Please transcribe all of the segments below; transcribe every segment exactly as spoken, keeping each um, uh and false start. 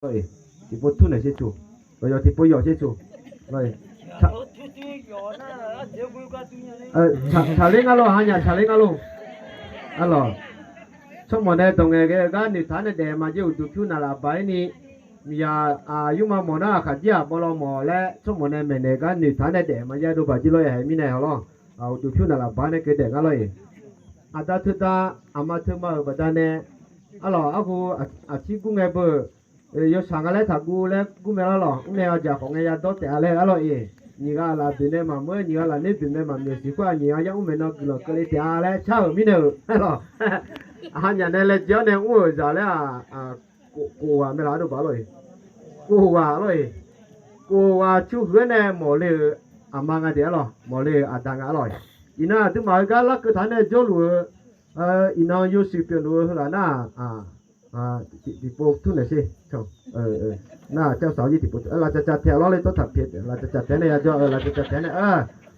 Tiqpov tur naeq sher tuq, yawq tiqpov yawq sher tuq. Tsaqler nga lor, hanyaf tsaqler nga lor. Arlawq, tsawrmawq nae dawq ngaeqghae-eu gar noeqtaq nae daef maqjav uqduq pyur naqlaf baq-ir ni, miqyaq aqyurma mawf nar aqkaq jir-aq bawlaw mawf laer tsawrmawq nae maeqnaeq gar noeqtaq nae daef maqjav dov baq jir lor-eq. Haeq mirnae haw lawr, uqduq pyur naqlaf baq nae keuv daef nga lor-eq. Aqda teuda, aqma teuma-euq baqdanae, arlawq, arhu aqcir gur ngae beu-euq, yawshaq nga laer taqguv laer gur mae lar lawq. Mr nae aqjaq khawf ngae yadawr taef-a laer arlawq-iq, nyiq ghaq laf boeq nae maqmr-aer nyiq ghaq laf ner boeq mae maqmyawq siq khoer-aq, nyiq ghaq yar mr maeqnan guiqlanq keuvle taef-a laer shar-euq mirnae-euq arlawq. Hanyaf nae laejae-awr nae mr-euq zaq laer-aq, kof ghaq mae laf ardov baq lor-eq. Kof ghaq lor-eq. Kof ghaq cu huiq-aer nae mawq le-euq aqma nga taef arlawq, mawq le-euq aqda nga arlawq. Iqnan aqduimaf-eu gar larkeuv taq-aer nae jawrluf-eu, iqnan yawshuif pyeufluf-eu heughaq nar-aq, tiqpov tur naeq sher. Nar-aq, cavsaq-awr jir tiqpov lavcavcav tae lawr le, tawrtaq pyaeq lavcavcav tae nae yajawr-eu, lavcavcav tae nae,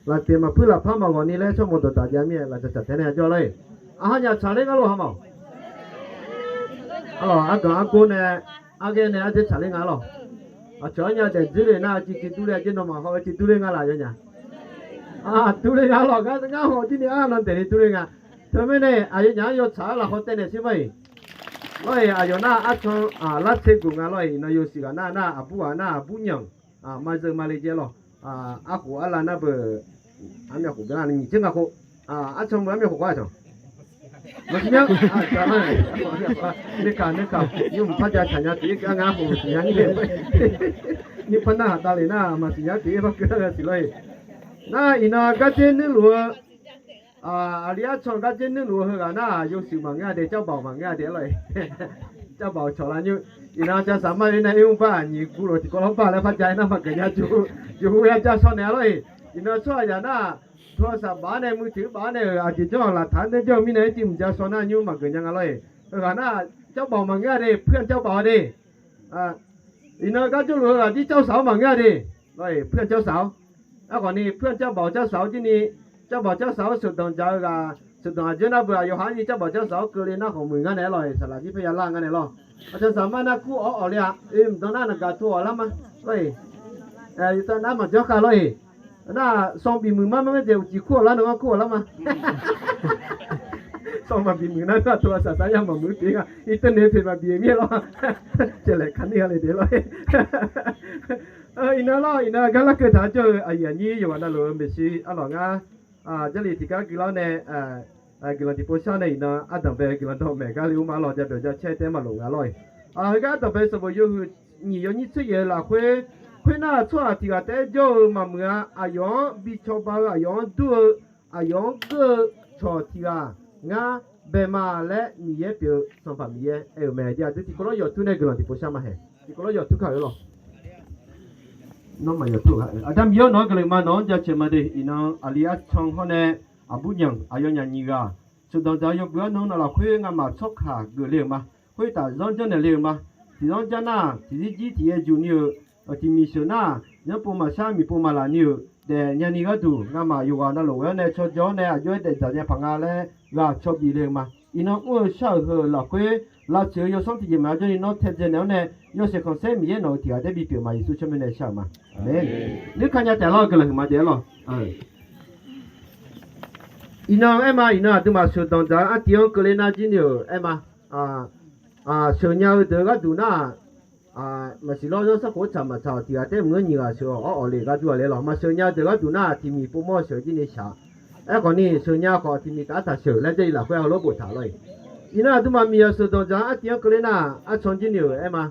lafpyaeq maqpuir lafpar maqghawq ni laer tsawrmawq dawqdaq jav mir-aer lavcavcav tae nae yajawr lor-eq. Aqha nya tsaqler nga lor ha ma-awq. Arlawq, arganq argor nae, arghaer nae ardzaer tsaqler nga lor. Aqcawq arnya daefdzoer le nar, civ civ dur le, aqjeq nawmaf haw-eu civ dur le nga laf yawnyaf. Dur le nga lor, ngar haw jir ni arnan daefle dur le nga. Teumirnae aqyawfnyaf-anr yawtsaq-aer lafkhoer taev naeq sher ma-iq. Lawr-iq, aqyawf nar arcan lartser guq nga lor-iq, iqnan yawshuif ghaq nar nar, aqbur ghaq nar aqbur nyanq, maqzeu male jaev lor. Arkhof arlav nar beu, armyavkhof beu nar nyiq tser nga khof, arcan beu armyavkhof khawf-a can. Maqsiq nya, nuikaq nuikaq, nymr mqpar ja shaq nya tiq-ir keuv-a nga khof maqsiq nya nyir le. Nymr par nar haq davlef nar maqsiq nya tiq-ir par keuv-a nga siq lor-iq. Nar iqnan garjer nuirluf-eu, aqli arcan garjer nuirluf-eu heughaq nar yawshuif maqngeur-a de, cawrbaoq maqngeur-a de lor-iq. Cawrbaoq cawq lar nymr, iqnan ja saq mar-ir nae ir mr bar nyiq guv lof tiqkawv lawr bar laer par ja-ir nar maqgeuf nya, jeqhu ya ja shaw naeq-a lor-iq. Iqnan tsawrhaqzaq nar, tawsaq baf-awr nae muiq tiq-ir baf-awr nae-euq aqjeq janr-awq laqtaq-anr nae janr-eu mirnae-aer jir mq ja shaw nar nymr maqgeuf nya nga lor-iq. Heughaq nar, cawrbaoq maqngeur-a de, puir-anr cawrbaoq-a de. Iqnan gar jawrluf-eu ghaq jir cawrsaq-awr maqngeur-a de. Lor-iq, puir-anr cawrsaq-awr. Aerkhawf ni puir-anr cawrbaoq cawrsaq-awr jir ni, cawrbaoq cawrsaq-awr sheuqdanq dzaq-eu ghaq, sheuqdanq aqjox nar beu aqyawf ha-anr ni cawrbaoq cawrsaq-awr keuvle nar khawf muiq ngar naeq-aer lor-iq, saqlaq jir paerya lar nga naeq lor. Aqcawq saqmar nar kur-awr awqle-a, oe mqdan nar naqgaq tov-awq lar ma. Lor-iq, nar maqjanr khav lor-iq. Nar sanq bif muiq mar mar ngaer jeq uqcif kur-awq lar, nanganr kur-awq lar ma. Sanq maqbif muiq nar ngar tov-a saqsaq yar maqmuiq-eu pyeuf nga, irteuv noeq-eu pyeuf maqbif-eu mir-aer lor. Caevlaeq kar ni gha le de lor. Iqnan lor, iqnan gar larkeuv taq-anr jawr-eu aqyuif aqnyir yawqghaq navluf-eu maeqshi arlawq ngar, Jarlif tiqgar guiqlanq nae, guiqlanq tiqpov shar nae iqnan ardanqbae guiqlanq dawqmaeq gar le ur ma lawq, jabyawq jacaer taef maqlof nga lor-iq. Heugar ardanqbae sanqbof yawhuiq nyiq yawnyir tser yaeq-eu lafkhoer, khoernar tsawrhaq tiq ghaq taef-aer jawr-eu maqmuiq-a. Aqyawf-anr bi cawba-eu, aqyawf-anr dur-eu, aqyawf-anr geur-eu cawq tiq ghaq ngar bae ma laer Miqyaer pyeuf-eu Sanqpaq Miqyaer aer-euq mae. Aqdui tiqkawv lawr yawq tur nae guiqlanq tiqpov shar ma haeq. Tiqkawv lawr yawq tur kaq-eu lawq. Nawmaf yawq tur-a. Aqda Miqyaer-awr, nawq-anr guiqlanq ma, nawq-anr jaceuq ma de. Iqnan aqli arcan hawr nae aqbur nyanq aqyawfnyaf nyiq ghaq sheuqdanq dzaq-eu yawbui arnan navluf lafkhoer ngamaf tsawrkaq geufle-euq ma. Khoertaf zanr janrnaeq le-euq ma. Tiqzanr jar nar tiqzir jir tiq yaer juq ni-euq, tiqmiq sheuq nar zanrpov maqshar miqpov maqlaf ni-euq daefnya ni gharduq ngamaf yawqghaq navluf ghae-awr nae cawjaw-awr nae aqjox-aer daefdzaq nya paq nga laer ghaq caw bif le-euq ma. Iqnan mr-eu shar-euq heu-euq lafkhoer lavtsoeq-eu yawsanr tiqjeq maqya jawr ni nawr taedzae naeq-awr nae yawshaef khanqsaer Miqyaer nawq-euq tiq ghaq taef bifpyeuf maqyeqsur tsawrmyanr nae shar-euq ma. Aqmeq. Nuikar nya taef lawr guiqlanq huiqma daef-aer lawq. Iqnan aer ma, iqnan aqduimaf sheuqdanq dzaq-eu artiv-anr keuvle nar jir ni-euq aer ma. Sheuqnya-eu deuq-eu gharduq nar-aq, maqsiq lawr zanrsanrkhof tsaq maqtsaq-awq, tiq ghaq taef maqngeur nyiq ghaq sheuq-awq, awr awq le gar dur-a le lawq. Maqsheuq nya-eu deuq gharduq nar-aq, tiqmiq povmawr-eu sheuq jir ni shaq. Aerkhawf ni sheuqnya khawf tiqmiq taf-ar taq sheuq laer Jarlif lafkhoer heulof-aer boftaq lawr-iq. Iqnan aqduimaf miqyaq sheuqdanq dzaq-eu artiv-anr keuvle nar-aq, arcan jir ni-euq aer ma.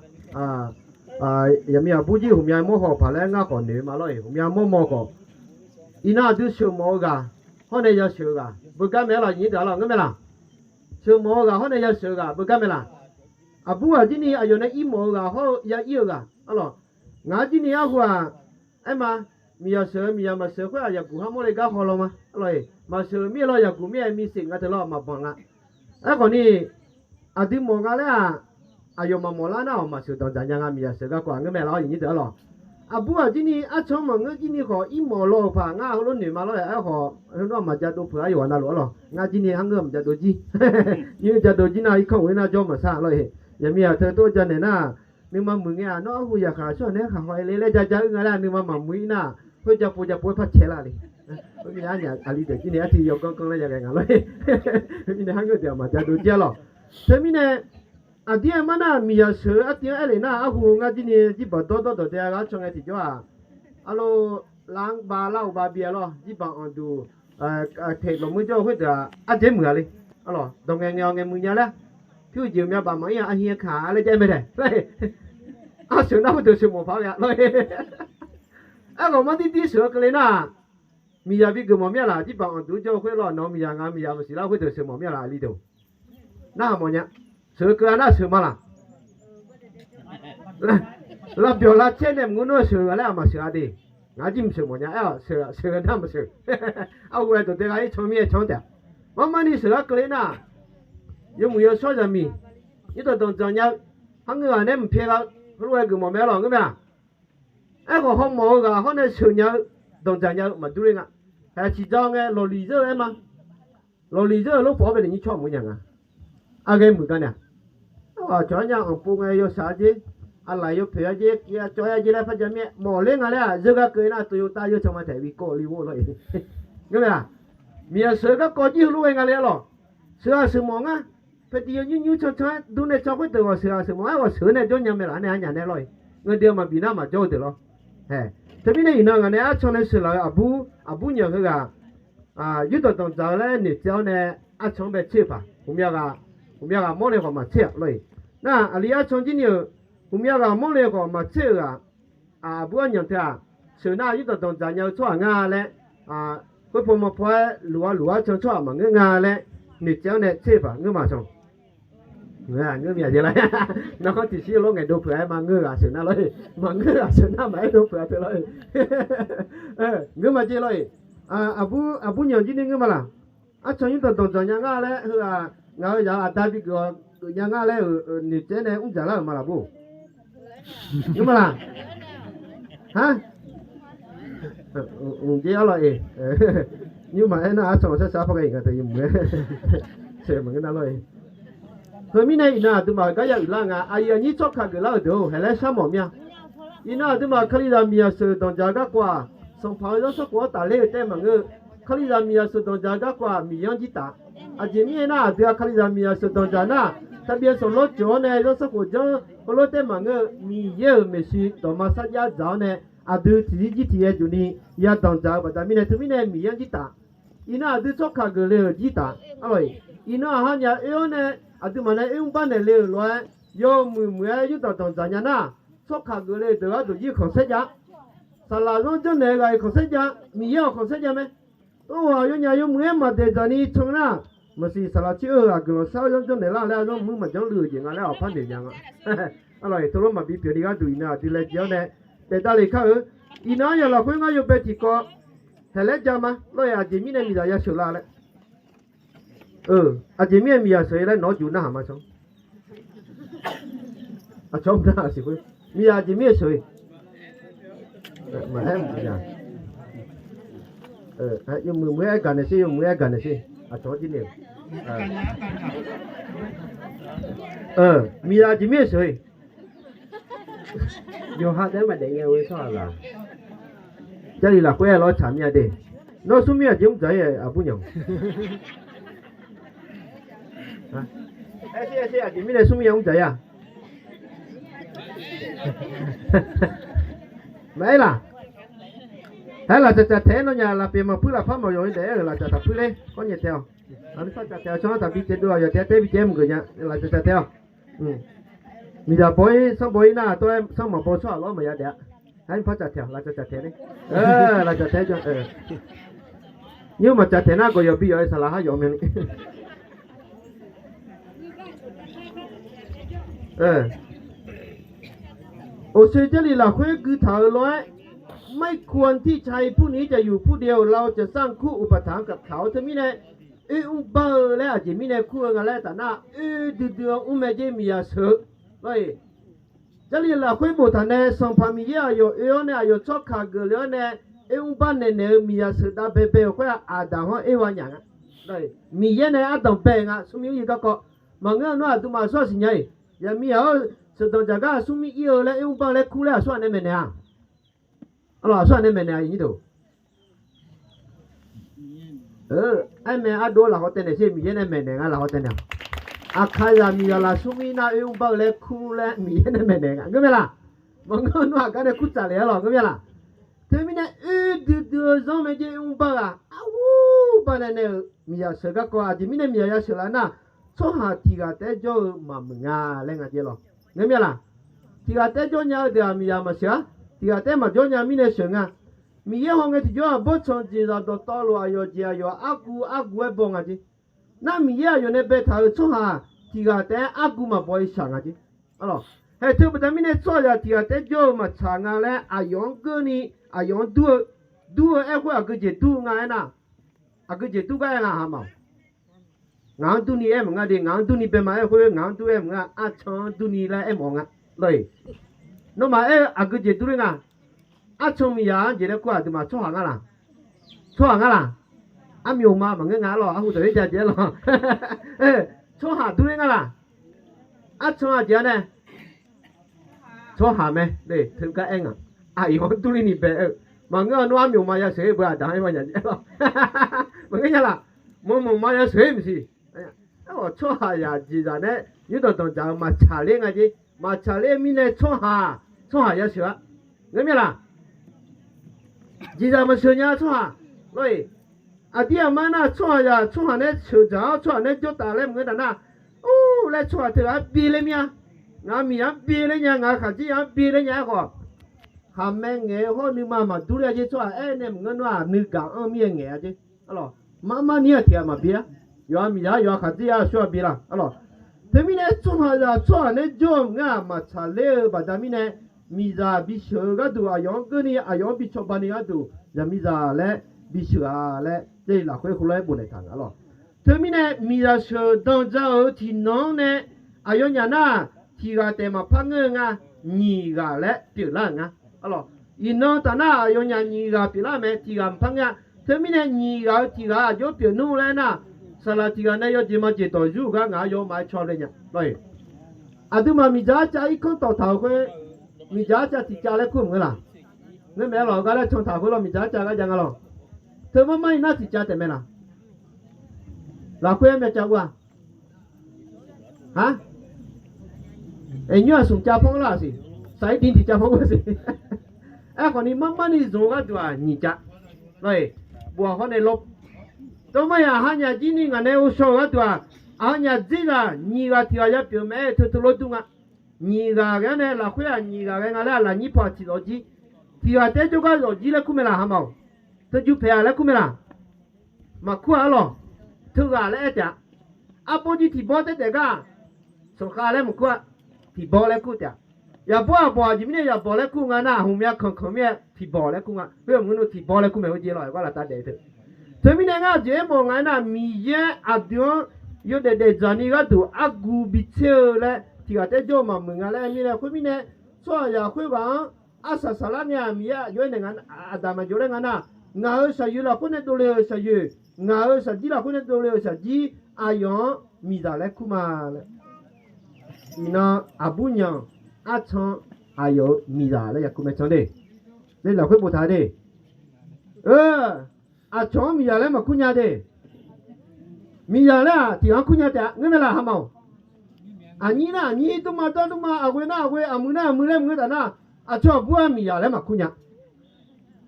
Yaqmiq aqbur jir ghawqmya mawr haw paq laer ngar khawf noeq ma lawr-iq, ghawqmya mawr mawr khawf. Iqnan aqdui sheuqmawf-eu ghaq hawr nae yasheuq-eu ghaq beugar mae-aer lawq, nyiq nyir deuq-a lawq, ngeur mae laq? Sheuqmawf-eu ghaq hawr nae yasheuq-eu ghaq beugar mae laq? Aqbur ghaq jir ni aqyawf nae irmawf-eu ghaq hawr-eu ya ir-eu ghaq arlawq. Ngaq-anr jir ni arhu-aq, aer ma, miqyaq sheuq-eu miqyaq maqsheuq khoer-aq, yaqguq har mawr le gar haw law ma. Arlawq-iq, maqsheuq mir-aer lawr, yaqguq mir-aer mise nga teu lawr maqbanq nga. Aerkhawf ni, aqdui mawf nga laer-aq, aqyawf maqmawf lar nar-awq, maqsheuq danqdzaq nya nga, miqyaq sheuq garkawv-aq ngeur mae laq-awr, nyiq nyir deuq arlawq. Aqbur ghaq jir ni arcan maqngeur jir ni khawf irmawf law-euq paq ngar heulof noeq ma lawr-iq. Aerkhawf heulof-aq maqja dov peuq-a, yawqghaq navluf arlawq. Ngar jir ni har ngeur-eu maqja dov jir. Nymr ja dov jir nar irkanr-euq nar jawr maqsar lawr-iq. Yaqmiq aqteu tov ja naeq nar nuima muiq ngae-aq, nawr arhu zaqkhav tsawrhaq nae khaqhaw-aer le laer ja ja-eu nga laer nuima maqmuiq-ir nar, khoer ja pov ja pov-aer par caelar le. Arnyaf aqli deuq jir ni arti yawganr ganr laer yaghae nga lor. Mirnae har ngeur deuq-aq maqja dov jir-a lawq. Teumirnae, aqdir-aer mar nar miqzaq sheuq-eu artiv-anr aer lef nar, arhu ngar jir ni jirbaq dawrdawr dawq dae-a ghaq can ngae tiqjawr-aq, arlo lar-anr ba lar-euq ba bi-a lawr, jirbaq anqduq teq lawqmuir jawr-eu khoerdeuq-aq ardzaer muiq-a le. Arlawq dawq ngae ngae-awr ngae muiq nya laer, pyur jeq myav baf maqir-a, arhir-aer kaq-a laer jav-aer mae tae. Arsheuq nar khoerdeuq sheuq mawf paq-a lawr. Aerkhawf mar dirdir sheuq-eu keuvle nar, miqzaq bi geuf mawf mir-a laq, jirbaq anqduq jawr-eu khoer lawr, nawq-eu miqzaq ngaq-eu miqzaq maqsiq lar khoerdeuq sheuq mawf mir-a laq, aqli deuq. Narhaq mawfnya. Sheuq-eu keuv-a nar sheuq ma laq. Lavbyawq lavcaer nae maqngeur nar sheuq-a laer aqmaq sheuq-a de. Ngaq-anr jir mqsheuq mawfnya-aer-awq, sheuq-a sheuq-eu nar maqsheuq. Arhu-aer dawqdae gha-ir can mir-aer can taef-a. Marmar ni sheuq-aer keuvle nar, yawmuiq yawshawr zaqmiq, yurdanq danqdzanq nya-eu, kharngeur ghaq nae mqpyaeq gha-eu heulof-aer geufmawf mae-a lawq ngeur mae-aq. Aerkhawf hawmawf-eu ghaq hawr nae sheuq nya-eu, danqdzaq nya-eu maqdur ler nga. Haeq ciqdza ngae lawqliq zeur-eu aer ma. Lawqliq zeur-euq lorpawf-awr bae naeq nyir tsawrhaq maqnya nga. Arghaer muiq gar nae-aq, aqcawq-anr nya anqpov ngae yawshaq-a jer, aqlaf yawpoeq-a jer, kiv-a cawv-aer-a jer laer par ja mir-aer mawf ler nga laer-aq, zeur gar keuv-ir nar Toyota yawr can ma taef bi kawv-eu li ghof lawr-iq. Ngeur mae-aq, miqzaq sheuq-eu garkawv jir heulof ghae nga le-a lawq. Sheuq-aq sheuq mawf ngar, paeqdiq yaw nymr nymr can can-aer dur nae can khoerdeuq ghawq sheuq-aq sheuq mawf-aer ghawq sheuq-eu nae jawr nya mae laf-a nae arnyaf nae lawr-iq. Ngeur deuq maqbif nar maqjawr-eu deuq lawr. Teumirnae iqnan ngaq nae arcan nae sheuqlaf-eu aqbur aqbur nyanq heughaq, yurdanq danqdzaq-eu laer noeqtsaev-awr nae arcan-anr bae tser-euq paq, ghawqmya ghaq mawrle khawf maqtser-aq lawr-iq. Nar aqli arcan jir ni-euq ghawqmya ghaq mawrle khawf maqtser-euq ghaq, aqbur arnyanq teu-aq, sheuq nar yurdanq danqdzaq nya-eu tsawrhaq nga laer, khoerpaw manpaw-aer luf-a luf-a can tsawrhaq maqngeur nga laer noeqtsaev-awr nae tser-euq paq ngeur ma can. Ngeur mya jeq lar. Narkhanr tiqshir lof ngaeqdov peuq-aer maqngeur ghaq sheuq nar lawr-iq, maqngeur ghaq sheuq nar maqaer dov peuq-a teu lawr-iq. Ngeur ma jeq lawr-iq. Aqbur aqbur nyanq jir ni ngeur ma laq. Arcan yurdanq danqdzaq nya nga laer heughaq ngaq-euq zaq-eu aqda bi geuf-awq geuf nya nga laer-euq noeqtsaev nae mr dzaq lar-euq ma laq bur. Nymr ma laq? Ar, mqjer arlawr-iq. Nymr ma aernar arcan sar sar par ghae-iq nga teu yawmuiq-aer. Maqngeur nar lawr-iq. Teumirnae iqnan aqduimaf-euq gar ya uiqlar nga, aqyuif aqnyir tsawrkaq geuflar-euq deuq-or, haeq laer sharmawf mir-a. Iqnan aqduimaf kalizaq miqzaq sheuq danqdzaq-eu garkawv-aq, sanqpaq-eu zanrsanrkhof-anr tafler-eu taef maqngeur-eu, kalizaq miqzaq sheuq danqdzaq-eu garkawv-aq Miqyaer-anr jir taf. Aqjeq mirnae nar aqdui-aq kalizaq miqzaq sheuq danqdzaq nar, taqbyav sanqlawr ceuq-awr nae zanrsanrkhof janr heulof taef maqngeur-eu, Miqyaer-euq maeqshi dawqma sarjax dzaq-awr nae, aqdui tiqzir jir tiqyaer juq ni yadanq dzaq-eu baqda mirnae teumirnae Miqyaer-anr jir taf. Iqnan aqdui tsawrkaq geufle-euq jir taf. Arlawr-iq, iqnan aqha nyaf oe-awr nae aqduimaf nae oermr bar naeq le-euq lof-aer yawmuiq muiq-aer yurdanq danqdzaq nya nar, tsawrkaq geufle-eu deuq gharduq jir khanqsaer jav-a. Saqlaq zanr janrnaeq-eu ghaq-iq khanqsaer jav, Miqyaer-awq khanqsaer jav mae. Or, aqyawfnyaf yawmuiq-aer maqdaeq dzaq ni can nar, maqsiq saqlaq tser-eu ghaq guiqlanq sar-awr zanr janrnaeq lar laer-a zanr mr maqjanr luiv-euq jeq nga laer awq par noeq nya nga. Arlawr-iq, teulof maqbi pyeuf ni gharduq iqnan aqdui laejae-awr nae daef davle kar-eu. Iqnan-anr yawlafkhoer ngar yawbae tiqkawv haeq laer ja ma lawr-iq, aqjeq mirnae miqzaq ya sheuq la laer. Aqjeq mirnae miqzaq sheuq-ir laer nawq-anr juq narhaq ma can. Aqcawq mr narhaq siq khoer, miqzaq aqjeq mirnae sheuq-ir. Maqaer mq ya. Yawmuiq muiq-aer gaq naeq sher, yawmuiq-aer gaq naeq sher. Aqcawq-anr jir nae-euq miqzaq aqjeq mirnae sheuq-ir. Yawqha daef-aer maqdaef ngae-eu tsawrhaq laq. Jarlif lafkhoer-aer lawr tsaq mir-a de. Nawr smrmir aqjeq mr dzaq-ir aqbur nyanq. Aer sher aer sher, aqjeq mirnae smrmir ya mr dzaq-ir-a. Maqaer laq. Aer laftsaq tsaq taeq-aer nawnyaf lafpyeuf maqpuir lafpar maqyawq-eu daef-aer-euq laftsaq taq puir ler khawr nyae tae-awq. Aqnui par tsaq taeq-awq can-anr taq bi caevdov-aq yawq taef-aer taef bi caev maqgeuf nya. Laftsaq tsaq taeq-awq. Miqzaq baw-ir sanr baw-ir nar tawr-aer sanr maqbaw tsawrhaq lawr maqya daef-a. Aer mqpar tsaq taeq-awq, laftsaq tsaq taeq ler. Laftsaq taeq-aer jan. Nymr maqtsaq taeq nar gawq yawq bi yawq-aer saqlaq har yawf mya ni. Oqshoe Jarlif lafkhoer gui taq-euq lof-aer, ไม่ควรที่จะให้ผู้นี้จะอยู่ผู้เดียว เราจะสร้างคู่อุปถัมภ์กับเขา teumirnae, oermr bar-eu laer aqjeq mirnae kur-eu nga laer taf nar, oe duidui-eu mr mae jer miqzaq sheuq-eu lawr-iq. Jarlif lafkhoer boftaq nae Sanqpaq Miqyaer aqyawf oe-awr nae aqyawf tsawrkaq geufle-awr nae, oermr bar naeq naeq-eu miqzaq sheuq dav baebae-euq khoer-aq, aqdaq-anr oergha nyaf nga. Miqyaer nae ardanq bae nga, smrmir mr-ir garkawv. Maqngeur-eu nar aqduimaf aqsur aqsiq nya-iq, yaqmiq aq-awr sheuqdanq dzaq gar aqsur mir ir-eu laer oermr bar-eu laer kur laer aqsur ghaq nae maeqnaeq-a. Aqlawq, aqsur ghaq nae maeqnaeq-a, aqnyir deuq. Aermae ardov lafkhoer taenaeq sher, Miqyaer nae maeqnaeq nga lafkhoer taenaeq-awq. Aqkaqzaq Miqyaer lafsur mir nar oermr bar-eu laer kur laer Miqyaer nae maeqnaeq nga ngeur mae laq? Maqngeur-eu nar aqgar nae kur tsaqlef-a lawq ngeur mae laq? Teumirnae oerdui dui-eu zanr mae jer oermr bar-eu-aq arhu bar nae nae-euq Miqyaer sheuq garkawv aqjeq mirnae Miqyaer ya sheuq laf nar, tsawrhaq tiq ghaq taef-aer jawr-eu maqmuiq nga laer nga jer lawq. Ngeur mae laq? Tiq ghaq taef-aer jawr nya-eu deuq-aq Miqyaer maqsheuq-ar. Tiq ghaq taef-aer maqjawr nya mirnae sheuq nga. Miqyaer haw ngae tiqjawr-aq bawrtsanq jeqzaq dawqtawvluf aqyawf jeq aqyawf argu argu-aer baw nga jer. Nar Miqyaer aqyawf nae baetaq-euq tsawrhaq tiq ghaq taef-aer argu maqbaw-i shaq nga jer. Haeq teu baqda mirnae tsawrhaqzaq tiq ghaq taef-aer jawr-eu maqtsaq nga laer aqyawf-anr geurni aqyawf-anr dur-eu, dur-eu aer khoer aqgeu jeq dur-eu nga aernar, aqgeu jeq dur gar aer nga ha ma-awq. Ngaq-anr durni aer maqnga de, ngaq-anr durni bae ma aer khoer ngaq-anr dur aer maqnga, arcan-anr durni laer aer mawf nga. Lawr-iq, nawmaf aer-eu aqgeu jeq dur ler nga. Arcan Miqyaer-anr jeq laer kur aqduimaf tsawrhaq ngar laq? Tsawrhaq ngar laq? Armyawf ma maqngeur nga lawq, arhu dawq-ir ja jeq-aer lawq. Tsawrhaq dur ler ngar laq? Arcan aqjeq-a nae tsawrhaq mae. Teugar aer nga. Aqyawf-anr durni bae aer-eu maqngeur-a. Nawr armyawf ma yasheuq-ir beu aqda-anr aer ma nya jeq-aer lawq. Maqngeur nya laq? Maqmawf ma yasheuq-ir maqsiq. Aerkhawf tsawrhaqzaq jeqzaq nae yurdanq danqdzaq-eu maqtsaq ler nga jer. Maqtsaq ler-eu mirnae tsawrhaq, tsawrhaq yasheuq-a. Ngeur mae laq? Jeqzaq maqsheuq nya tsawrhaq. Lawr-iq, aqdir aqmar nar tsawrhaqzaq tsawrhaq nae sheuqdzaq-awr tsawrhaq nae jawr taf laer maqngeur taf nar, or laer tsawrhaq teughaq-anr bi ler mir-a. Ngaq-euq Miqyaer-anr bi ler nya, ngaq-euq khaqdzerzaq-anr bi ler nya aerkhawf, khaqmae ngaeq-eu hawr nuima maqdur ler-a jer. Tsawrhaq aernae maqngeur nar-aq nuigaq anr mir-aer ngaeq-a jer. Arlawq, marmar ni-aq tiq ghaq maqbi-a. Yawqha Miqyaer yawqha khaqdzerzaq shawr-a bi la. Arlawq, teumirnae tsawrhaqzaq tsawrhaq nae jawr-eu maqngeur-aq maqtsaq ler-eu baqda mirnae, miqzaq bisheuq-eu gharduq aqyawf-anr geurni aqyawf-anr bi cawba ni gharduq zaqmiqzaq laer bisheuq-a laer Jarlif lafkhoer heulof-aer bofnaeq taq nga lawq. Teumirnae miqzaq sheuqdanq ja-euq tiqnan-anr nae aqyawfnyaf nar tiq ghaq taef maqpar ngeur-eu nga, nyiq ghaq laer pyeuflar-euq nga. Arlawq, iqnan taf nar aqyawfnyaf nyiq ghaq pyeuflar-euq mae, tiq ghaq maqpar ngeur-a. Teumirnae nyiq ghaq-eu tiq ghaq aqjox pyeuf nmr laer nar, saqlaq tiq ghaq nae yawjeq majeq dawq yur-eu gar ngaq-anr yawf maqaer caw le nya. Arlawq-iq, aqduimaf miqdzaq arcav irkanr tawqtaq-euq khoer, miqdzaq arcav tiq cav laer kur maqngeur laq? Ngeur mae, arlawq, gar laer can taq khoer lawr, miqdzaq arcav gar jav nga lawq. Teu marmar-iq nar tiq cav taef mae laq? Lafkhoer-aer myav cav ur-a? Aq, nymr-aq smq cav panr lar-aq siq. Saqir din tiq cav panr lar siq. Aerkhawf ni marmar ni zmq-eu gharduq-aq nyiq cav. Lawr-iq, bof-aq hawr nae lawr. Tawr mar yaq aqha nyaf jir ni ngaq nae ghovshaw-euq gharduq-aq, aqha nyaf dzerzaq nyiq ghaq tiq ghaq yapyeuf-eu mae-aer teu teu lawr dur nga. Nyiq ghaq ghae-anr nae lafkhoer-aq nyiq ghaq ghae nga laer-aq lafnyir paw-aq tiq zawq jir. Tiq ghaq taef-aer jawrgar zawq jir laer kur mae laq ha ma-awq? Teujur paeq-a laer kur mae laq? Maqkur-aq arlawq. Teughaq laer aer taef-a. Arbawr jir tiq bawr taer taef gar-aq, sanqkhav laer maqkur-a. Tiq bawr laer kur taef-a. Yaqbawr aqbawq aqjeq mirnae yaqbawq laer kur nga nar, aqhmq myav kanqkanq mir-aer tiq bawq laer kur nga. Khoer maqngeur nmr tiq bawr laer kur mae, heujeq lawq-aer gar laftav daef teu. Teumirnae ngar aqjeq aermawf nga aernar, Miqyaer aqdui-anr yawdaef daefdzaq ni gharduq argu bitser-eu laer tiq ghaq taef-aer jawr-eu maqmuiq nga laer aer mirnae, khoermirnae tsawrhaqzaq khoerghaq-anr arsaq saqlar ngae-aq, Miqyaer aqjox-aer naeq nga, aqdaq maqjox laer nga nar, ngaq-euq shaqyoeq lafkhoer nae dovle-euq shaqyoeq, ngaq-euq shaqjir lafkhoer nae dovle-euq shaqjir, aqyawf-anr miqzaq laer kur ma laer. Iqnan aqbur nyanq arcan aqyawf-euq miqzaq laer yakur mae can de. Lafkhoer boftaq de. Aqcawq-anr miqzaq laer maqkur nya de. Miqzaq laer-aq tiq ghaq-anr kur nya taef-a ngeur mae laq ha ma-awq? Aqnyir nar aqnyir, durma dar durma, aqghoe nar aqghoe, aqmuiq nar aqmuiq laer maqngeur taf nar, aqcawq aqbur-aq miqzaq laer maqkur nya.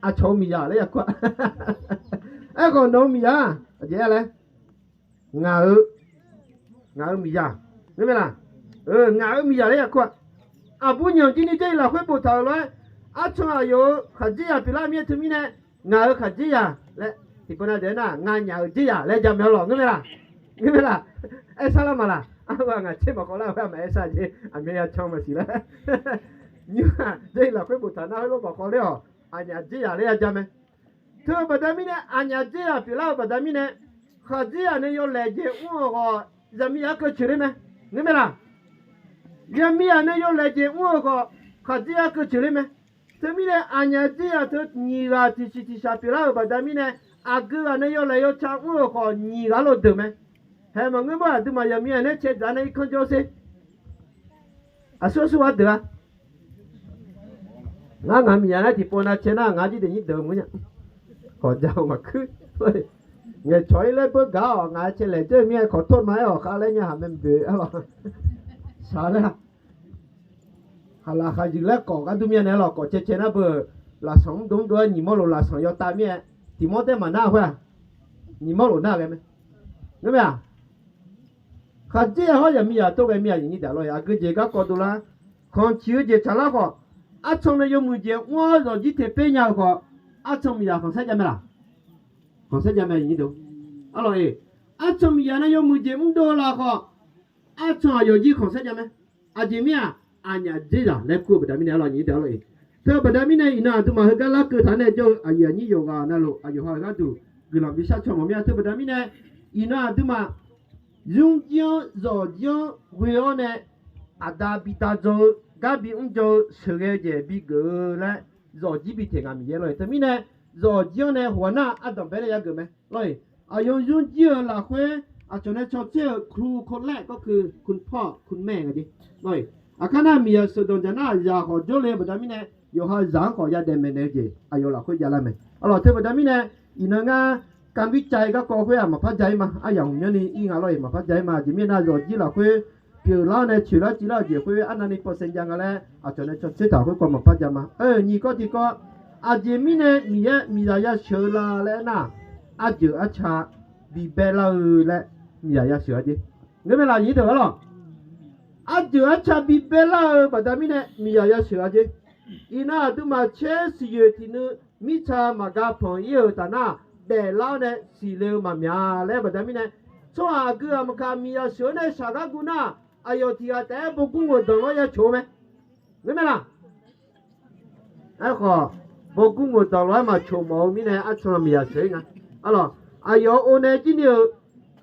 Aqcawq-euq miqzaq laer yakur-a. Aerkhawf nawq-euq miqzaq-aq aqjeq aer laer? Ngaq-eu, ngaq-eu miqzaq, ngeur mae laq? Ngaq-eu miqzaq laer yakur-a. Aqbur nyanq jir ni Jarlif lafkhoer boftaq-euq lof-aer, arcan aqyawf-euq khaqdzerzaq pyeuflar mir-aer teumirnae, ngaq-euq khaqdzerzaq laer tiqpov nav deuq-aer nar, nganyaf-euq dzerzaq laer jamaeq-awr lawq ngeur mae laq? Ngeur mae laq? Aer sar lar ma laq? Arghaq ngaq tser maqkhawv lar-eu khoer-aq maqaer sar jeq, aqmyan ya can maqsiq laer. Nymr-aq Jarlif lafkhoer boftaq nar heulof maqkhawv ler-awq, aqnyaf dzerzaq laer ya jamaeq. Teu-eu baqda mirnae, aqnyaf dzerzaq pyeuflar-eu baqda mirnae, khaqdzerzaq nae yawlaeq jeq mr-euq khawf, zaqmiqzaq-anr keuv ceuq ler mae. Ngeur mae laq? Zaqmiqzaq nae yawlaeq jeq mr-euq khawf, khaqdzerzaq-anr keuv ceuq ler mae. Teumirnae aqnyaf dzerzaq teu nyiq ghaq tiqsiq tiqshaq pyeuflar-euq baqda mirnae, aqgeu ghaq nae yawlaeq yawca mr-euq khawf nyiq ghaq lof deuq mae. Haeq maqngeur ma, aqduimaf zaqmiqzaq nae cae dzaq nae irkanr jawr sher. Aqsur aqsur ghaq deuq-a. Ngar ngaq miqyaq nar tiqpov nav cae nar ngaq jir daefnyir deuq maqngeur nya. Kawqja-eu maqkuir. Ngaeqcawq-ir laer beur gaq-awq, ngaq-aer cae laeq dzeur mir-aer kawqtor ma-aer awq khav laer nya haq mae boeq-a lawq. Shaq laer-a. Khaqlaq khaqyuiq laer kawf gharduq mir-a naeq-aer lawq, kawf cae cae nar beu-euq lafsanq mrdov mrdov-aer nyiq mawrlof lafsanq yawtav mir-aer, tiq mawr daer maqnar khoer-aq, nyiq mawrlof nar ghae mae. Ngar mae-aq, khaqdzer-a hawr zaqmiqzaq tov ghae mir-a, aqgeujeq garkawv dovlar. Khanq ciq-eu jeq tsaqlar khawf, arcan nae yawmuiq jeq mr-awr zawqjir teq per nya-eu khawf, arcan miqzaq khanqsaer jav mae laq? Khanqsaer jav mae. Arlawq-eq, arcan miqzaq nae yawmuiq jeq mrdov-eu laf khawf, arcan aqyawf jir khanqsaer jav mae. Aqjeq mir-aq, aqnyaf dzerzaq laer kur-eu baqda mirnae arlawq-eq. Teu baqda mirnae iqnan aqduimaf heugar larkeuv taq nae jawr-eu aqyuif aqnyir yawqghaq navluf aqyawf ha-euq gharduq guiqlanq bishar caw mawf mir-a. Teu baqda mirnae iqnan aqduimaf zmrjir-anr zawqjir-anr ghoe-awr nae aqda bi dav dzaw-eu gar bi mr dzaw-eu sheuqghae-eu jeq bigeuf-eu laer zawqjir bi teq nga Miqyaer lawr-eq. Teumirnae zawqjir-anr nae hawq nar ardanqbae nae yageuf mae lawr-eq. Aqyawf zmrjir-euq lafkhoer aqcawq nae cawtser-euq ครูคนแรก ก็คือคุณพ่อคุณแม่ nga jeq lawr-eq. Aqkar nar miqzaq sheuqdanq dzaq nar zaq khawf jawrle-eu baqda mirnae yawqha zaq-anr khawf yadaef maeqnaeq-eu jeq aqyawf lafkhoer javlar mae. Arlawq teu baqda mirnae iqnan ngar การวิจัย garkawv khoer-aq maqpar ja-ir ma. Aryamq hmq myanrni ir nga lawr-eq maqpar ja-ir ma. Aqjeq mirnae zawqjir lafkhoer pyeuflar-awr nae coeqlar civlar-eu jeq khoer arnavni เปอร์เซ็นต์ ja nga laer aqcawq nae cawtser taq khoerkawv maqpar ja ma. Oe nyiq kawv tiqkawv, aqjeq mirnae Miqyaer miqzaq yasheuq-eu la laer aernar, arjeuq arca bibae lar-eu laer miqzaq yasheuq-a jeq. Ngeurmae laf nyiq deuq arlawq. Arjeuq arca bibae lar-eu baqda mirnae miqzaq yasheuq-a jeq. Iqnan aqduimaf caer siqyoeq tiqnuiv mirtsa maqga panq-ir-euq taf nar, daeflar-awr nae siqle-eu maqmya laer baqda mirnae, tsawrhaq aqgeu ghaq maqkaq miqzaq sheuq-awr nae shaq gar guv nar, aqyawf tiq ghaq taef-aer bawrgur ngoeq danq lof-aer ya coq-eu mae. Ngeurmae laf? Aerkhawf, bawrgur ngoeq danq lof-aer maqcoq mawf-eu mirnae arcan miqzaq sheuq-ir nga. Arlawq, aqyawf-euq o nae jir ni-euq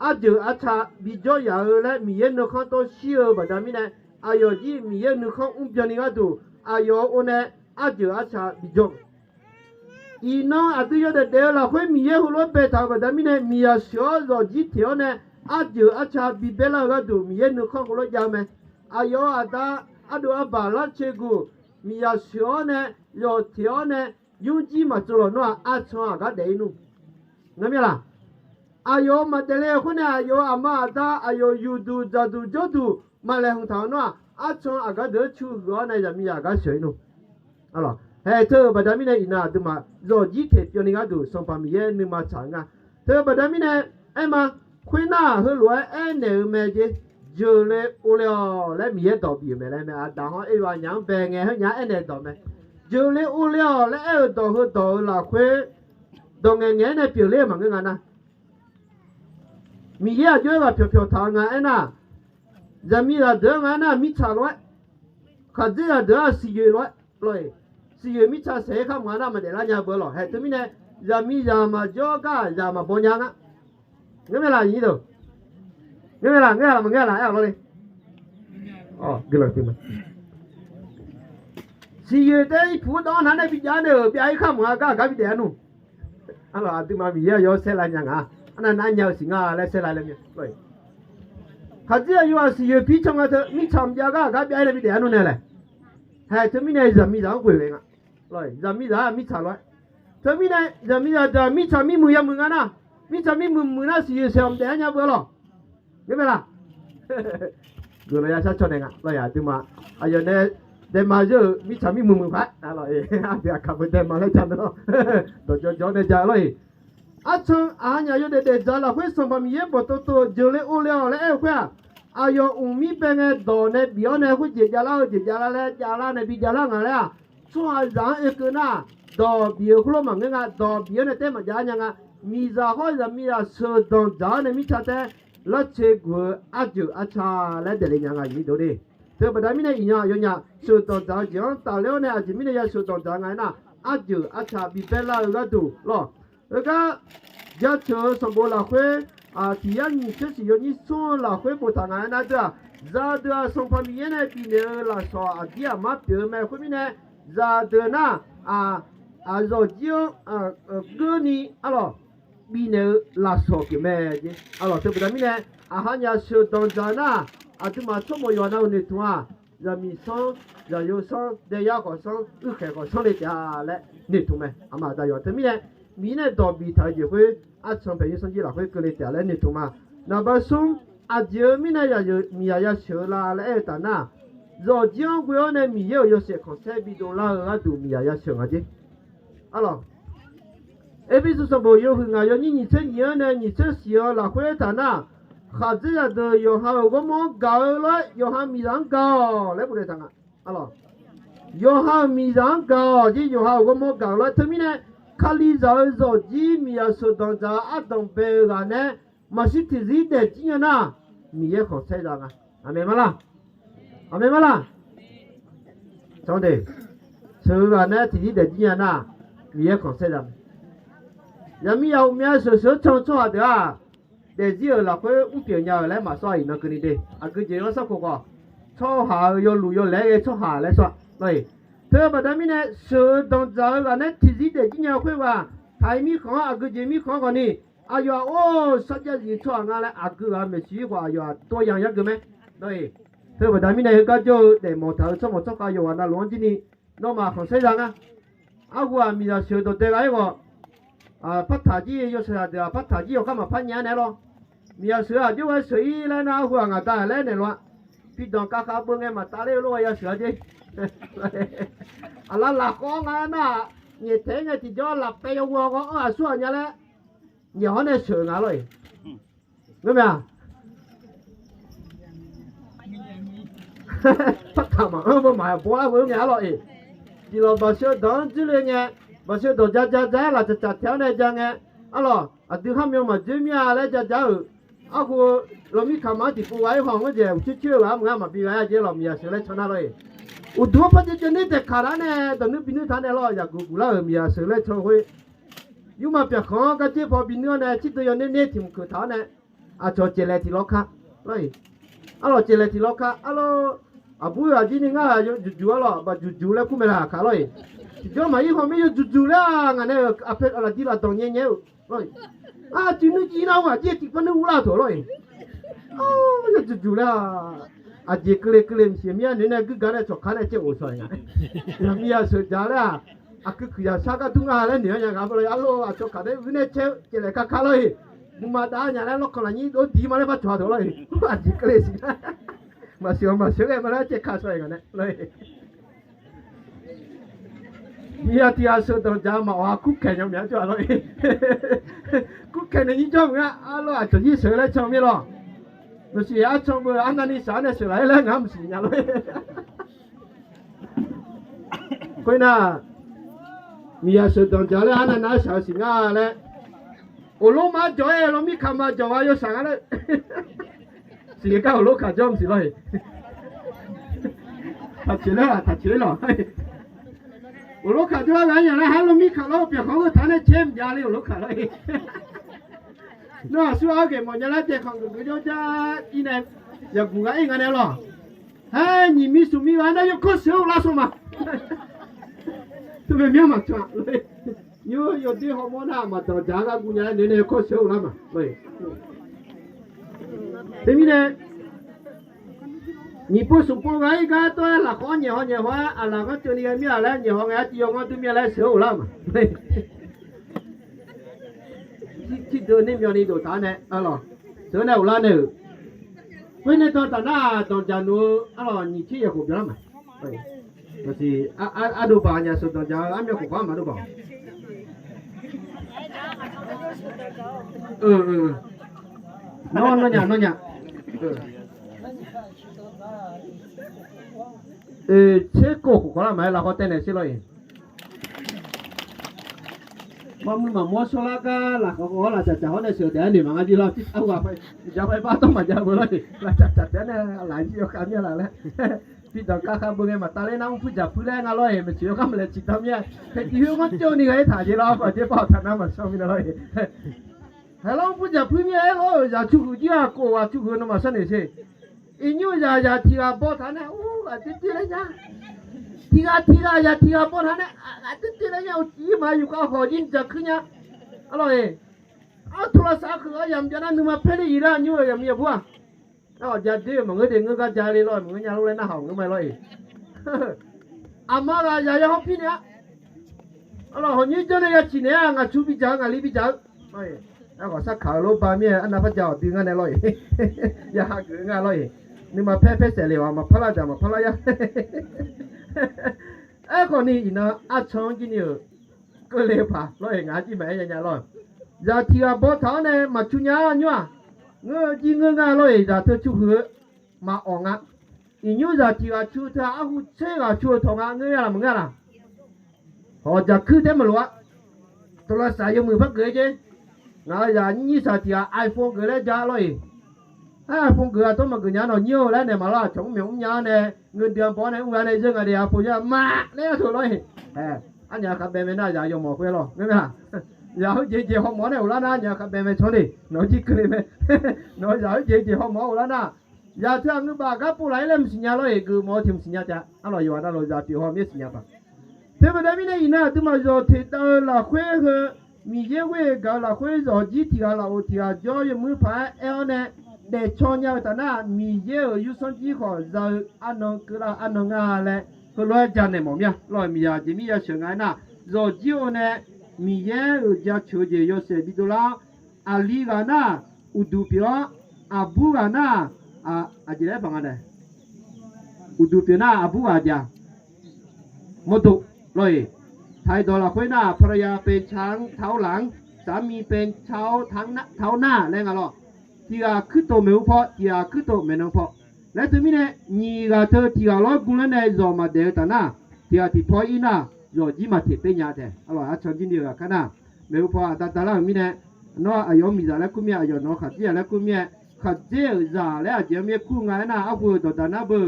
arjeuq arca bijawr yaf-eu laer Miqyaer nuikhanr dawrshir-eu baqda mirnae, aqyawf jir Miqyaer nuikhanr mrbyan ni gharduq aqyawf-euq o nae arjeuq arca bijawr Iqnan aqdui yawdaef daef-eu lafkhoer Miqyaer heulof-aer baetaq-euq baqda mirnae, miqzaq sheuq-awr zawqjir teq-awr nae arjeuq arca bibae lar-eu gharduq Miqyaer nuikhanr heulof-aer jav-eu mae. Aqyawf-euq aqda ardov arbaq lartser guq, miqzaq sheuq-awr nae, zawq teq-awr nae, nymrjir maqtsov lawq nar-aq, arcan aqgar daef-ir nmr. Ngar mir-a laq? Aqyawf-euq maqdaefle-eu khoer nae aqyawf-euq aqma aqda aqyawf yufduq dzaqduq jawrduq maqlaeqhmq taq-eu nar-aq, arcan aqgar deuq-aer cu huiq-awr nae zaqmiqzaq gar sheuq-ir nmr. Haeq teu-euq baqda mirnae iqnan aqduimaf zawqjir teq pyawvni gharduq Sanqpaq Miqyaer nuima tsaq-eu nga. Teu-eu baqda mirnae aer ma, khoernar-aq heulof-aer aernaeq-eu mae jeq, jeuqle ovle-awq laer Miqyaer dawq bif-euq mae laer mae. Aqdaq hawr oe aqnyaf-anr bae ngae heunyaf-anr aernaeq dawq mae. Jeuqle ovle-awq laer aer-euq dawq heudawq-euq lafkhoer dawq ngaeq ngaeq-aer nae pyeufler-eu maqngeur nga nar, Miqyaer aqjox-aer ghaq pyawq pyawq taq-eu nga aernar, zaqmiqzaq deuq-anr nga aernar mirtsaq lof-aer, khaqdzerzaq deuq-anr siqyoeq lof-aer lawr-eq, siqyoeq mirtsaq saeq-aer kharmq-a nar maqdaeflar nya beu lawq. Haeq teumirnae zaqmiqzaq maqjawr gar zaq maqbaw nya nga. Ngar mae laq, ngar-aq maqngeur laq, aer-awq lawr le. Siqyoeq taef-aer irpuq-anr dawv-anr nar nae bijav nae-euq byav-ir kharmq-a gar aqgar bidaef-a nmr. Arlawq aqduimaf Miqyaer aqyawf-anr saerlav nya nga. Arnav nar nya-eu siq nga laer saerlav le mya. Khaqdzerzaq yawhaq siqyoeq pi can nga teu mirtsaq mqjav gar aqgar byav-ir nae bidaef-a nmr nae laeq. Haeq teumirnae zaqmiqzaq-anr ghoeq ghae nga. Zaqmiqzaq-aq mirtsaq lof-aer. Teumirnae zaqmiqzaq deuq-aq mirtsaq mirmuiq yamuiq nga nar, mirtsaq mirmuiq muiq nar siqyoeq saeq-awq mqdaef-a nya beu lawq. Ngar mae laq? Guiqlanq ya shar caw naeq nga lawr-eq aqduimaf. Aqyawf nae daema zeur-euq mirtsaq mirmuiq muiq paq-aer, aqdui aqkaq beu daema laer ja nae lawr. Dawqjawq jawq-awr nae ja lawr-eq. Arcan aqha nyaf yawdaef daef dzaq lafkhoer Sanqpaq Miqyaer bawqtov tov-eu jeuqle ovle-awq laer aer-eu khoer-aq, aqyawf mqmir bae ngae dawq nae bif-awr nae khoerjeq javlar-eu jeq javlar laer javlar nae bi javlar nga laer-aq, tsawrhaqzaq-anr oekeuv nar, dawq bif-eu khoerlof maqngeur nga. Dawq bif-awr nae taef-aer maqjav-ar nya nga. Miqzaq hawr zaqmiqzaq sheuqdanq dzaq-awr nae mirtsaq taef-aer lartser guq-eu arjeuq arca laer daefle nya nga. Teu baqda mirnae iqnan aqyawfnyaf sheuqdanq dzaq-eu jeq-anr tafler-awr nae aqjeq mirnae ya sheuqdanq dzaq-eu nga aernar, arjeuq arca bibae lar-eu gharduq lawr. Heugar jaceuq-eu sanqbof lafkhoer, tiq yar nyiq tser siq yawnyir smr-eu lafkhoer boftaq nga aernar deuq-aq, zaqdeuq-aq Sanqpaq Miqyaer nae bifnaeq-eu lafsawq aqdir aqmar pyeuf-eu mae. Khoermirnae, zaqdeuq nar-aq, aqzawqjir-anr geurni arlawq bifnaeq-eu lafsawq pyeuf mae. Arlawq teu baqda mirnae, aqha nyaf sheuqdanq dzaq-eu nar, aqduimaf tsawrmawq yawqha nav-euq noeqtmq-aq, zaqmiq sanr, zaqyo sanr, daeyar khawf sanr, uirkhaeq khawf sanr le taef-a laer noeqtmq mae. Aqma aqda yawq teumirnae, Miqyaer nae dawq biftaq-eu jeq khoer, arcan paeq yawsanr jir lafkhoer keuvle taef-a laer noeqtmq ma. Naqba smr, aqjeq-eu mirnae miqyaq yasheuq-eu la laer aer-eu taf nar, zawqjir-anr ghoe-awr nae Miqyaer-euq yawshaef khanqsaer bidov lar-eu gharduq miqyaq yasheuq nga jer. Arlawq, Erpersu sanqbof yawhuiq ngaq yawnyir nyiq tser nyiq-anr nae nyiq tser shiq-eu lafkhoer aertaq nar, khaqdzerzaq deuq yawqha-euq ghawrmawr-anr gaq-eu lof-aer yawqha miqzaq-anr gaq-awq laer boftaq nga. Arlawq, yawqha-euq miqzaq-anr gaq-awq jer, yawqha-euq ghawrmawr gaq-eu lof-aer. Teumirnae, Kalizaq-eu zawqjir miqyaq sheuqdanq dzaq-eu ardanq bae-eu ghaq nae maqshir tiqzir daefjir nya nar, Miqyaer khanqsaer za nga. Aqmeq ma laq? Aqmeq ma laq? Sheuq-eu ghaq nae tiqzir daefjir nya nar, Miqyaer khanqsaer za mae. Yaqmiqyaq uqmya sheuqsheuq-anr can-eu tsawrhaq deuq-aq, daefzir-euq lafkhoer mrpyeuf nya-euq laer maqsawr-a. Iqnan keuvni de, aqgeu jeq-anr sarkhof khawf, tsawrhaq-euq yawluf yawlaeq-aer ghae tsawrhaq laer sawr-a. Teu-eu baqda mirnae sheuq-eu danqdzaq-eu ghaq nae tiqzir daefjir nya-eu khoerghaq, taq-iq mirkhanq-anr aqgeu jeq mirkhanq-anr khawfni, aqyawf-aq or, sarjav zif tsawrhaq nga laer aqgeu ghaq maeqshi khawf aqyawf-aq tov-aer yamq yar geu mae. Teu-eu baqda mirnae heugar jawr-eu daefmawf taq-euq tsawrmawq tsawrkhav yawqghaq navluf-anr jirni, nawmaf khanqsaer za nga. Arhu-aq miqzaq sheuq dawqdae ghaq-aer ghawq, partaq jir yawshaef deuq-aq partaq jir yawkhav maqpar nyaef-aer naeq-aer lawr. Miqzaq sheuq-aq jawr ghae sheuq-ir laer nar arhu-aq ngaq da laer naeq lof-a. Pidanq kavkhav beu ngae maqtaf ler-eu lof-aer yasheuq-a jer. Aqlaf lafkhawv nga nar-aq, nyaeftaeq-aer ngae tiqjawr lafpaev yawghoe-awr ghanr-anr aqsur-aq nya laer nyaef hawr nae sheuq-eu nga lor-eq. Ngeurmae-aq, partaq maqanr beu maqbawr-ar beu ngae arlawr-eq. Tiqlawq baqsheu danq-anr dzoerle ngae, baqsheu dawq ja ja ja-aer laftsaq tsaq taeq-awr nae ja ngae, arlawq aqdui kharmyan maqdzoer mir-a laer ja ja-euq, arhu-eu lawmirkaq ma-anr tiqpov gha-ir haw-anr jeq uqcoer coer-eu ghaq-anr maqngeur maqbi gha-aer jeq lawq miqyaq sheuq laer can nar lor-eq. Uqduq-anr par jaev jaev ner taeqkaq taq-awr nae dawq nuir bi nuir taq nae lawr yaqguq guq lar-euq miqyaq sheuq laer can khoer, yurma pyaqkhanq-anr gar jaer paw bi nuir-awr nae tsirdev yaw ner ner tiq mq keuq taq-awr nae, aqcawq caevlaeq tiq lawr ka lor-eq. Arlawq caevlaeq tiq lawr ka arlawr, aqbur aqjir ni ngar-aq yawjuq juq arlawq baq juq juq laer kur mae laq ka lor-eq. Tiqjawr maqir haw mir yawjuq juq laer-aq ngaq nae-euq aqpae lafjir lafdanq nyae nyae-eu lor-eq. Aqcuiv nuir jir nar-aq aqjir tiqpar nuir urlar tawq lor-eq. Yawjuq juq laer-aq, aqjeq keuvle keuvle mqsiq mir-a noeq nae guirga nae cawqkaq nae caev of shawq-a nga. Yaqmiqyaq sheuq dzaq laer-aq, aqkuir kuiq yaq shar gar dur nga laer noeq-aer nya nga arlawr, aqcawq kaq daef uir nae cae-eu caevlaeq ka ka lor-eq. Nuima dav nya laer lawrkawq lafnyir dov diq ma laer par cawq-a tawq lor-eq. Aqjeq keuvle siq nar, maqsheuq maqsheuq ghae ma laer caev ka shawq-a nga nae lor-eq. Miqyaq tiq ghaq sheuq danqdzaq maqawq-a kurkaeq nya myav jawr-a lor-eq. Kurkaeq naeq nyir jawr mq nga arlawr, aqcawq nyir sheuq laer can mir lawr. Maqsiq arcan beu arnavni shaq-anr nae sheuq laf-aer laer ngaq maqsiq nya lor. Khoernar, miqyaq sheuq danqdzaq laer arnavni shaq-eu siq nga laer, uqlor ma jawq-aer lawr mirkaq ma jawq gha yawshaq nga laer. Siqgar uqlor kaq jawr maqsiq lor-eq. Taqceq laer taqceq lawq. Uqlor kaq jawr-aer ghaq-aer nya laer har lawr mirkaq lawr pyawqkhanq-anr heu taq nae caer mqjav le uqlor kaq lor-eq. Nawr aqsur-aer ghae mawf nya laer taeqkhanq geuf geuf jawr jar-ir nae yaqguq ghaq-ir nga nae lawq. Haer nyiq mir smq mir gha nar yawkawr sheuq-eu lar sawq ma. Teumae myanr maqcan-a. Nymr yawdoer hawmawr nar maqdanqdzaq-a gar guv nya-aer noeq nae yawkawr sheuq-eu lar ma. Teumirnae, nyiq pov smq pov gha-ir gar tawr-aer lafkhoer-anr nyaef haw nyaef haw-aer aqlaf ghanr teuv ni ghae mir-a laer nyaef haw ngae artiv yaw ghanr dur mir-a laer sheuq-eu lar ma. Tiqdeuq ni myawq ni dof taq-awr nae arlawq, teu-eu nae uqlar nae-euq, khoer nae dan taf nar-aq danqdzaq nuf-eu arlawq nyiq tser yaeq khof byanlar ma. Maqsiq, ardov baq nyaf sheuq danqdzaq-eu armyan khof khawf-anr maqdov baq-awq. Nawr nawr nya nawr nya. Tser kov khof khawf lar ma-aer lafkhawr taev naeq sher lawr-eq. Maqmuiq maqmawr shawrlar gar lafkhawr khawf-awr laftsaq tsaq hawr nae sheuq taef-aer noeq maqnga jir lawr. Arhu-aq, tiqjav paebar tawr maqjav beu lawr-eq. Laftsaq tsaq taef-aer nae laf jir yawkhav mir-a laf laer. Tiqdanq kavkhav beu ngae maqtav ler nar mrpuir dzaq puir laer nga lawr-eq. Maeqtsoeq yawkhav maqlaeq ciqdanr mir-a. Haeq tiq heugar cawv ni ghae-aer taq jeq lawr, baqjer bav-awq taq nar maqshawr mir-a lawr-eq. Haeq lawr mrpuir dzaq puir mir-a-aer lawr-euq zaq tsu huiq jir-aq kov-aq tsu huiq-eu nawmaf sharnoeq sher. Iqnymr zaqzaq tiq ghaq baw taq nae, ur, aqdui dui laer nya. Tiq ghaq tiq ghaq zaq tiq ghaq baw taq nae, aqdui dui laer nya. Uqcif ma yufkhav hawq jir dzaq kuir nya. Arlawq-eq, artoq lavsav keuq-a yamq jav nar nuima paer ler-iq laer nymr-eu yamq yabur-aq. Nar-awq jav doer-eu maqngeur de, ngeur gar jav le lawr-eu maqngeur nya lor laer narhaq-awq ngeur ma lawr-iq. Aqma ghaq zaq ya hawr pir nae-a. Arlawq hawq nymr janr nae ya ciq naeq-a, ngaq cu bidzaq-eu ngaqli bidzaq-eu. Aerkhawf sarkaq-eu lof ba mir-aer arnav par ja-awq dui ngar nae lawr-iq. Ya hageuf-eu nga lawr-iq. Nuima paer paer saef le-awq, maqpar lar dzaq maqpar lar yar. Aerkhawf ni iqnan arcan-anr jir ni-euq keuvle-eu paq lawr-iq, ngaq-anr jir maqaer nya nya lawr-iq. Zaq tiq ghaq baw taq-awr nae maqcu nya-a nymr-aq, ngeur-eu jir ngeur nga lawr-iq, zaq teu cu huiq-eu maqawq nga. Iqnymr zaq tiq ghaq cu teu-aq arhu tser ghaq cu-eu tawq nga, ngeur nga laq maqngeur laq? Hawq jaq kuir taer maqloq-a. Tawqlawq saf yawmuiq par geuf-aer jer. Ngaq-euq zaq nyir saq tiq ghaq iPhone geuf laer ja lawr-iq. Aer, iPhone geuf-a tawr maqgeuf nya nawq nyir-eu laer naeq maqlar, aqcawq mr myawq mr nya-awr nae, ngeur dui-anr baw-awr nae mr ghae nae zeur nga de, iPhone ya ma laer-a teu lawr-iq. Arnyaf khavbae mae nar, zaq yawmawf khoer lawr ngeur ma. Zaq heujeq jeq hawmawf-awr nae ghoflar nar, arnyaf khavbae mae tsanr de, nawq-eu jir keuvle mae. Nawq-eu zaq heujeq jeq hawmawf-awr ghoflar nar, zaq teu-aq ngeur baf gar pov laf-ir laer maqsiq nya lawr-iq, geufmawf-eu tiq maqsiq nya taef-a. Arlawq yawqghaq navluf zaq pyeuf haw mir-aer siqnya paq. Teu baqda mirnae iqnan aqduimaf zawq teq dav-eu lafkhoer heu, Miqyaer ghoer-eu gaq-eu lafkhoer zawqjir tiq ghaq lafov tiq ghaq jawr yawmuiq paq-aer aer-awr nae daefcaw nya-eu taf nar, Miqyaer-euq yursanr jir khawf za-eu arnan keuvlar-eu arnan nga laer heulof-aer janaeq mawf mir-a. Lawr-iq miqzaq jeq mir ya sheuq nga aernar, zawqjir-eu nae Miqyaer-euq jaceuq-eu jeq yawshaef bidov lar-awr, aqli ghaq nar uqduq pyeuf-awr, aqbur ghaq nar, aqjeq laer paq nga dae, uqduq pyeuf nar aqbur ghaq jeq-aq mawrdo lawr-iq. Taq-iq dawq lafkhoer nar, ภรรยาเป็นช้างเท้าหลัง สามีเป็นช้างเท้าหน้า laer nga lawr. Tiq ghaq kuirtof maeqhu paw, tiq ghaq kuirtof maeqnan paw laer teumirnae, nyiq ghaq teu tiq ghaq lawr gu laer nae zawq maqdaef-eu taf nar, tiq ghaq tiq paw ir nar, zawqjir maqteq per nya taef. Arlawq arcan jir ni-euq ghaq kar nar, maeqhu paw aqda dalar-euq mirnae, nawr aqyawf-anr miqzaq laer kur mir-a, aqyawf nawq-anr khaqdzer-a laer kur mir-a. Khaqdzer-euq zaq laer aqjeq-anr mir-aer kur nga aernar, arhu-euq dawqdaq nar beu,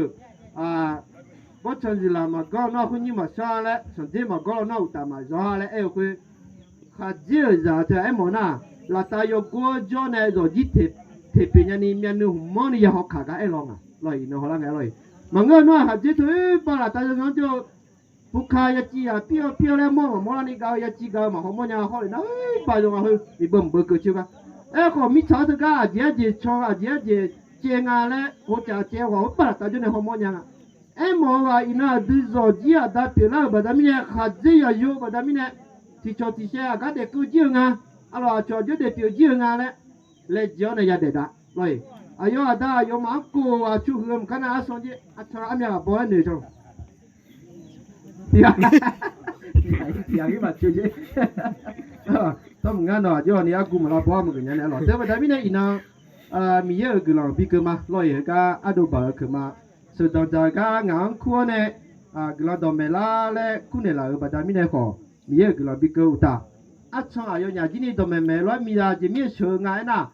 bawrtsanq ziqlaq maqgawr nawr khoer nyir maqshar laer, sanqdzer maqgawr law nawr uqtaf maqzawr-a laer aer-eu khoer, khaqdzer-euq zaq teu-aq aermawf nar, laftav yawgor-awr jawr nae zawqjir teq pyeuf nyani myavnuiv hmq manrni ya haw kaq gar aer law nga lawr-iq, iqnan hawlar ngae lawr-iq. Maqngeur nawr-aq khaqdzer teu-aer ba laftav yawzanr jawr-eu, puka yaciv yaq pir-awr pir-awr laer mawr maqmawr larni gav-eu yaciv gav-eu maqhaw mawrnya hawr le nar, ba yaw nga heu miqbeuv mqbeuv keuv coer gar. Aerkhawf mirtsaq-anr teugar aqjeq arjeq can, aqjeq arjeq caev nga laer hawcav caev ghawq-eu ba laftav jawr nae haw mawrnya nga. Aermawf-eu ghaq iqnan aqdui zawqjir aqda pyeuflar-euq baqda mirnae, khaqdzer yaqyo-eu baqda mirnae, tiqcawq tiqshaev aqgar daefkeuv jir-eu nga. Arlawq aqcawq aqjox daefpyeuf jir-eu nga laer laejae-awr nae yadaef dav lawr-iq. Aqyawf aqda aqyawfmaf-anr kof-aq cu huiq-eu maqkar nar, arsan jir arcan armyav ghaq baw-aer noeq can. Tiq ghaq, tiq ghaq-ir maqcoe jer. Tawr maqngar nawq aqjox ni argu maqlar baw-ar maqgeuf nya nae lawq. Teu baqda mirnae iqnan, Miqyaer-euq guiqlanq bikeuv ma lawr-iq, heugar ardov baq-eu keuv ma. Sheuqdanq dzaq-eu gar ngaq-anr kur-awr nae, guiqlanq dawqmaeq lar laer kurnaeq laf-euq baqda mirnae khawf, Miqyaer-euq guiqlanq bikeuv uqtaf, arcan aqyawfnyaf jir ni dawqmaeq maeq lof-aer miqzaq jeq mir-eu sheuq-eu nga aernar,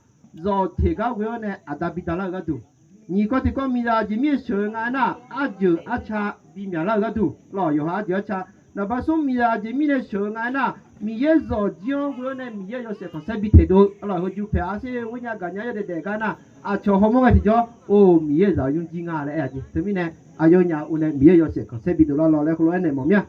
zawq teq gar ghoe-awr nae aqda bida lar-eu gharduq, nyiq kawv tiq kawv miqzaq jeq mir-eu sheuq-eu nga aernar, arjeuq arca bimyaq lar-eu gharduq lawr, yawqha arjeuq arca. Naqba smr miqzaq jeq mirnae sheuq-eu nga aernar, Miqyaer zawqjir-anr ghoe-awr nae Miqyaer yawshaef khanqsaer bi teq dov-eu lawr, heuju paeq arse ghoer nya gaq nya yawdaef daef gar nar, aqcawq hawmawr ghae tiqjawr, or Miqyaer zaq-eu nymrjir nga laer aer-a jeq. Teumirnae aqyawfnyaf-euq nae Miqyaer yawshaef khanqsaer bi dov lar lawr laer heulof-aer naeq mawf mir-a.